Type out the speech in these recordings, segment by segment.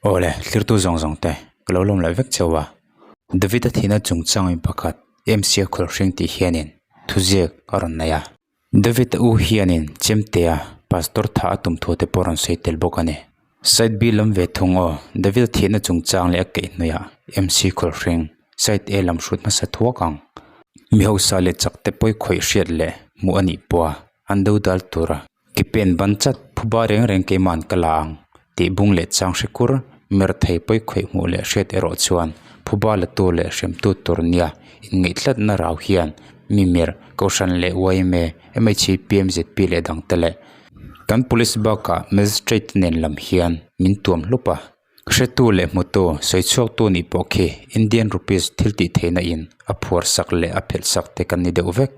Awle, thlirtu zawng zawng te, ka lo lawm leh vek cheu a. David-a thihna chungchang in pakhat MC-a khawlhring tih hianin thuziak a rawn nei a. David-a u hianin Chemtea pastor tha a tum thu te pawh a rawn sawi tel bawk a ni. Side B lam ve thung aw, David-a thihna chungchang leh a keihhnawihah MC khawlhring Side A lam hrut hmasa thuak ang. Mi hausa leh chak te pawi khawih hriat leh hmuh a nih pawha an do dal tura Ke pen ban chat phuba reng reng keima'n ka la ang tih bung leh chang hre kur mer thei pawi khawih hmuh leh hriat erawh chuan phuba la tu leh hremtu tur nia inngeih tlatna rau hian mi mer Kohhran leh yma, MHP, MZP leh dangte leh kan Police bakah Magistrate te nen lam hian min tuam hlup a. Hretu leh hmutu sawi chhuaktu nih pawh khi Indian Rupees thil tih theihna in a phuar sak leh a phelh sak te kan ni deuh vek.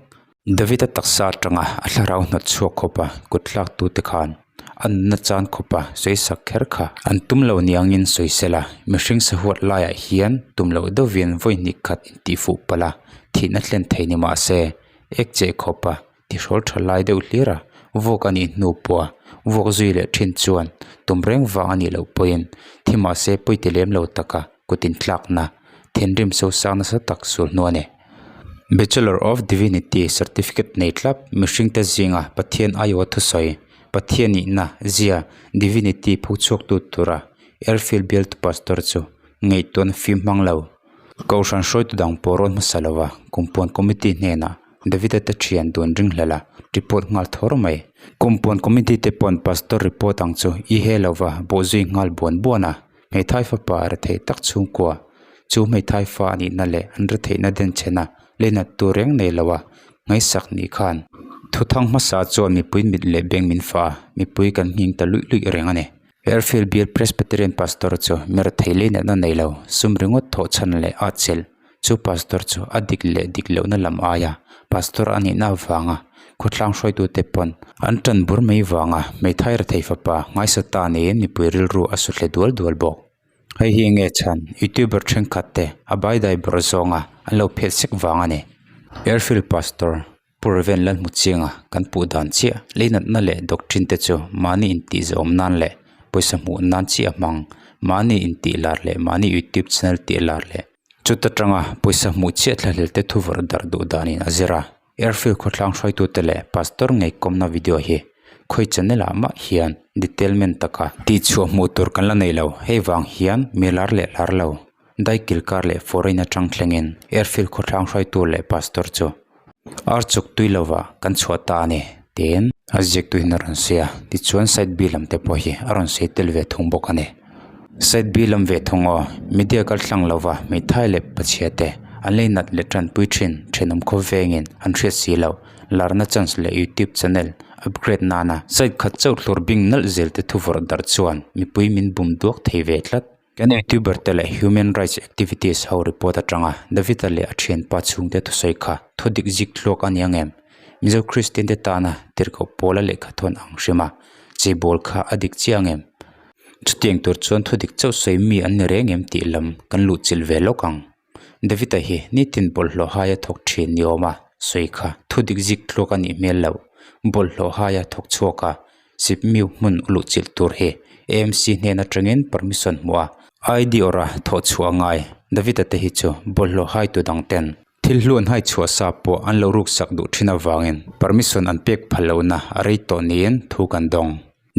David-a taksa atanga a thlarau hnawt chhuak khawpa kut thlak tute khan a nunna chan khawpa sawi sak kher kha an tum lo niangin sawi sela, mihring sahuat laiah hian tum loh deuhvin vawi hnih khat intih fuh palh a, thihna thlen thei ni mah se, ek cheh khawpa tihrawl tha lai deuh hlir a, vuak a nih hnu pawha vuak zui leh thin chuan tum reng vang a nih loh pawhin thi mah se pawi ti lem lo taka kut intlakna thinrim sosang nasa tak sul hnu a ni. Bachelor of Divinity certificate nei tlap mihringte zinga Pathian aiawha thusawi, Pathian nihna zia Divinity pho chhuaktu tura Airfield bialtu pastor chu ngaihtuahna fim hmang lo. Kohhran hruaitu dang pawh rawn hmasa lova Kumpuan Committee hnenah David-a te thian dun ring hlel a, report nghal thawr mai. Kumpuan Committee te pawn pastor report ang chu i he lova bawhzui nghal buan buan a. Hmeithai fapa rethei tak chhungkua chu hmeithai fa a nihna leh an retheihna denchhena leinat tur reng nei lo a ngaihsak nih khan thuthang hmasa chuan mipui mit leh beng min fa a, mipui kan nghing ta luih luih reng a ni. Airfield Bial Presbyterian Pastor chu mi rethei leinatna nei lo, sum ringawt thawh chhan leh at chelh chu Pastor chu a dik leh dik lohna lam aia Pastor a nihna avanga khawtlang hruaitute pawn an tan bur mai vanga hmeithai rethei fapa ngaisa ta niin mipui rilru a su hle dual dual bawk. Hei hi enge chhan YouTuber thenkhat te a baidai bawrh zawnga an lo phet sek vang a ni. Airfield Pastor Pu Raven Lalhmuchianga kan puh dan chiah leinatna leh doctrine te chu mahni intih zawm nan leh pawisa hmuh nan chiah a hmang mahni intih lar leh mahni YouTube channel tih lar leh Chuta tanga pawisa hmuh chiah thlahlel te thu vawrh darh duh danin a zir a, Airfield khawthlang hruaitute leh Pastor ngei kawmna video hi khawi channel ah mah hian detailment taka tihchhuah hmuh tur kan la nei lo, hei vang hian mi lar leh lar lo, daikil kar leh foreign atang thlengin Airfield khawthlang hruaitu leh Pastor chu ar chuk tui lova kan chhuah ta a ni tiin a ziaktu hian a rawn sawi a, tichuan side B lam te pawh hi a rawn sawi tel ve thung bawk a ni. Side B lam ve thung aw, media kal tlang lova hmeithai leh pachhia te an lei nat leh tanpui thin thenawm khaw vengin an hriat si loh larna chance leh youtube channel upgrade nana side khat chauh hlur bing nalh zel te thu vawrh darh chuan mipui min bum duak thei ve tlat. Kan youtuber te leh human rights activities ho report atanga David-a leh a thianpa chhungte thusawi kha thu dik zik tluak a ni ang em? Mizo Kristian te tana tirhkoh pawla lehkha thawn ang hrima cheibawl kha a dik chiah ang em? Chutiang tur chuan thu dik chauh sawi mi an ni reng em tih lam kan luh chilh ve lawk ang. David-a hi nitin bawlhhlawh haia thawk thin ni awm a sawi kha thu dik zik tluak a nih hmel loh. Bawlhhlawh haia thawk chhuak a sip miu hmun luh chilh tur hi AMC hnen atangin permission hmuh a ID awrh a thawh chhuah a ngai. David-a te hi chu bawlhhlawh haitu dang ten thil hlu an hai chhuah sa pawh an lo ruk sak duh thin avangin permission an pek phal lohna a rei tawh niin thu kan dawng.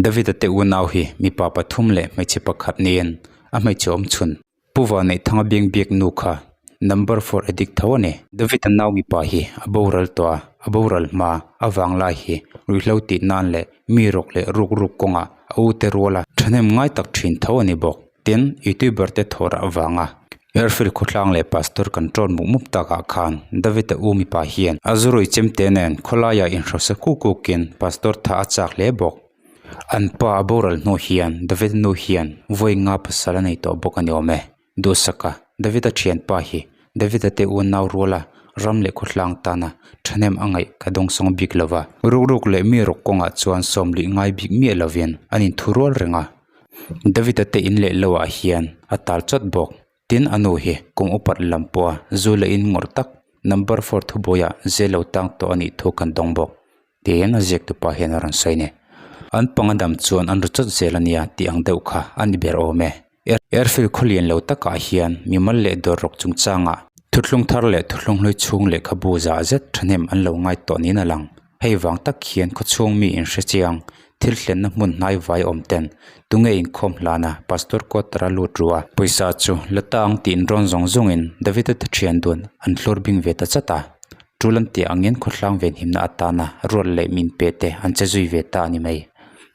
David-a te unau hi mipa pathum leh hmeichhe pakhat niin a hmeichhe awm chhun Pu Vanneihthanga biang biak nu kha number four addict tho a ni. David-a nau mipa hi a boral tawh a, a boral hma a vang lai hi ruihhlo tih nan leh mi rawk leh ruk ruk kawngah a u te ruala thahnem ngai tak thin tho a ni bawk. Tin, YouTuber te thawh rah vanga Airfield khawthlang leh Pastor kan ṭawn mup mup takah khan David-a u mipa hian a zurui chemte nen khawlaiah inhrosa kuk kukin Pastor tha a chak hle bawk. An pa a boral hnu hian David nu hian vawi nga pasal a nei tawh bawk a ni awm e. Duhsaka, David-a thianpa hi David-a te unau ruala ram leh khawthlang tana thahnem a ngaih ka dawngsawng bik lo va. Rukruk leh mi rawk kawngah chuan sawmlih ngai bik miah lovin an inthu rual reng a. David-a te in leh lo ah hian a tal chawt bawk. Tin a nu hi kum upat lam pawha zu leh in ngawrh tak number four thubuaiah zel lo tang tawh a nih thu kan dawng bawk. Tiin a ziak tupa hian a rawn sawi a ni. An panga dam chuan an ru chawt zel a nia tih ang deuh kha a ni ber awm e. Airfield khawlian lo takah hian mimal leh dawr rawk chungchangah thuthlung thar leh thuthlung hlui chhung lehkhabu zah zet thahnem an lo ngai tawh niin a lang. Hei vang tak hian khawchhung mi inhre chiang thil thlenna hmun hnai vai awm ten tunge inkhawm hlana pastor quarter a lut ru a. Pawisa chu la ta ang tih inrawn zawng zawngin David-a te thian dun an thlur bing ve ta chat a. Tul an tih angin khawthlang venhimna atana ruat leh min pe te an che zui ve ta a ni mai.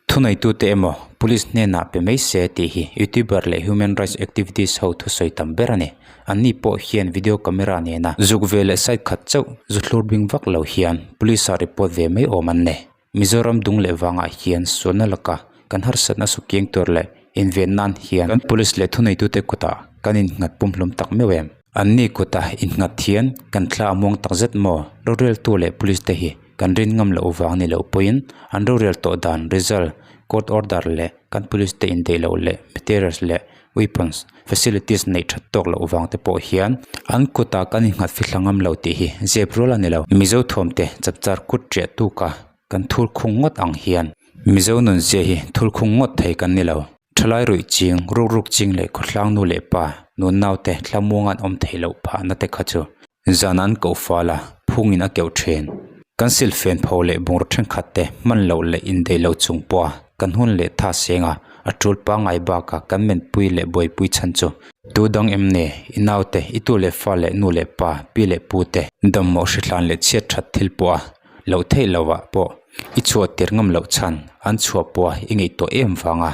Thuneitute emaw Police hnenah pe mai se tih hi YouTuber leh Human Rights Activist ho thusawi tam ber a ni. Anni pawh hian video camera nena zuk ve leh side khat chauh zu thlur bing vak lo hian Police ah report ve mai awm an nei. Mizoram dung leh vangah hian sualna laka kan harsatna su kiang tur leh inven nan hian kan Police leh thuneitute kutah kan innghat pumhlum tak meuh em? Anni kuta innghat hian kan thla a muang tak zet maw? Roreltu leh Police te hi kan rin ngam loh vang ni loh pawhin an rorel tawh dan result, court order leh kan Police te indaih loh leh materials leh weapons, facilities neih that tawk loh vang te pawh hian an kutah kan innghat fithla ngam lo tih hi zep rual a ni lo. Mizo thuamte chapchar kut riah tuka kan thur khung ngawt ang hian Mizo nunzia hi thur khung ngawt thei kan ni lo. Thalai ruih ching, ruk ruk ching leh khawthlang nu leh pa nun naute thlamuang an awm theih loh phahna te kha chu zan an koh fal a, phungin a keuh thin. Kan silfen pho leh bungraw thenkhat te hman loh leh indaih loh chung pawha kan hun leh tha seng a, a tul pangngai bakah kan menpui leh buaipui chhan chu tu dang em ni? I naute, i tu leh fa leh nu leh pa, pi leh pu te dawmhmawh hri hlan leh chhiat that thil pawha loh theih lovah pawh i chhuah tir ngam loh chhan an chhuah pawha i ngaihtuah em vanga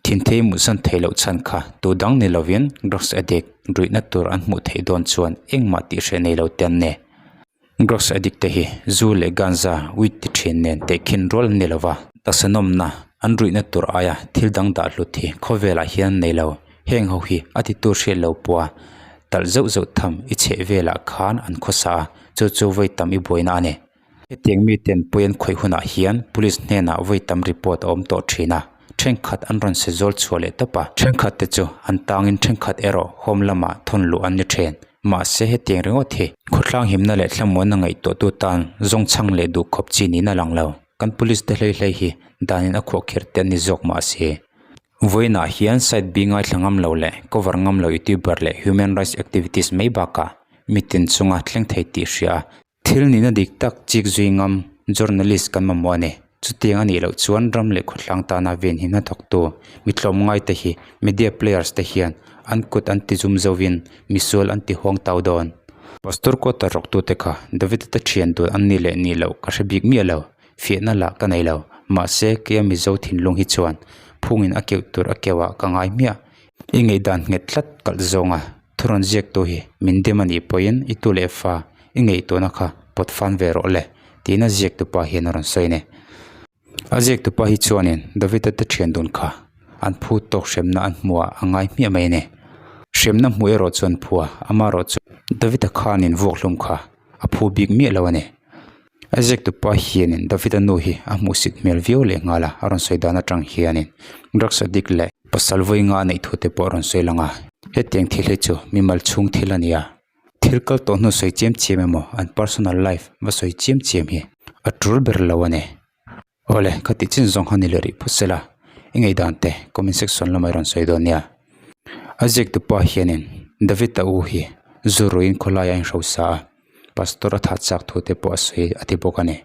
thinthei muhsan theih loh chhan kha tu dang ni lovin drugs addict ruihna tur an hmuh theih dawn chuan engmah tih hreh nei lo te an ni. Drugs addict te hi zu leh ganja weed ti thin nen tehkhin rual an ni lova taksa nawmna an ruihna tur aia thil dang dah hlut hi khawvelah hian an nei lo. Heng ho hi a titu hriat lo pawha talh zeuh zeuh tham i chheh velah khan an khawsa a, chu chu vawi tam i buaina a ni. Hetiang miten pawi an khawih hunah hian police hnenah vawi tam report a awm tawh thin a, thenkhat an rawn se zawl chhuah leh tawp a, thenkhat te chu an tangin thenkhat erawh home lamah thawn luh an ni thin. Mahse hetiang ringawt hi khawthlang himna leh thlamuanna ngaihtuahtu tan zawngchhang leh duhkhawp chi niin a lang lo. Kan police te hlei hlei hi danin a khuahkhirh te an ni zawk mahse. Vawiinah hian side B ngaithla ngam lo leh cover ngam lo youtuber leh human rights activist mai bakah mitin chunga thleng thei tih hria a, thil nihna dik tak chik zui ngam journalist kan mamawh a ni. Chutiang a nih loh chuan ram leh khawthlang tana venhimna thawktu mi tlawmngai te hi media players te hian an kut an ti zum zovin misual an ti huang tau dawn. Pastor quarter rawktute kha David-a te thian dun an nih leh nih loh ka hre bik miah lo. Fiahna lah ka nei lo. Mahse, keia Mizo thinlung hi chuan phungin a keuh tur a keuhah ka ngai hmiah. I ngaihdan nghet tlat kalh zawnga thu rawn ziaktu hi min dim a nih pawhin i tu leh fa i ngaihtuahna kha pawt fan ve rawh le tiin a ziaktupa hian a rawn sawi a ni. A ziaktupa hi chuanin David-a te thian dun kha an phu tawk hremna an hmuhah a ngai hmiah mai a ni. Hremna hmuh erawh chuan phua amaherawh chu David-a khanin vuakhlum kha a phu bik miah lo a ni. A ziaktupa hianin David-a nu hi a hmuhsit hmel viau leh nghal a, a rawn sawi dan atang hianin drugs addict leh pasal vawi nga a neih thu te pawh a rawn sawi lang a. Hetiang thil hi chu mimal chhung thil a ni a, thil kal tawh hnu sawi chiam chiam emaw an personal life va sawi chiam chiam hi a tul ber lo a ni. Awle, ka tih chin zawng kha ni leh rih phawt sela, i ngaihdan te comment section lamah i rawn sawi dawn nia. A ziaktupa hianin David-a u hi zu ruiin khawlaiah a inhrosa a. Pastor a that chak thu te pawh a sawi a ti bawk a ni.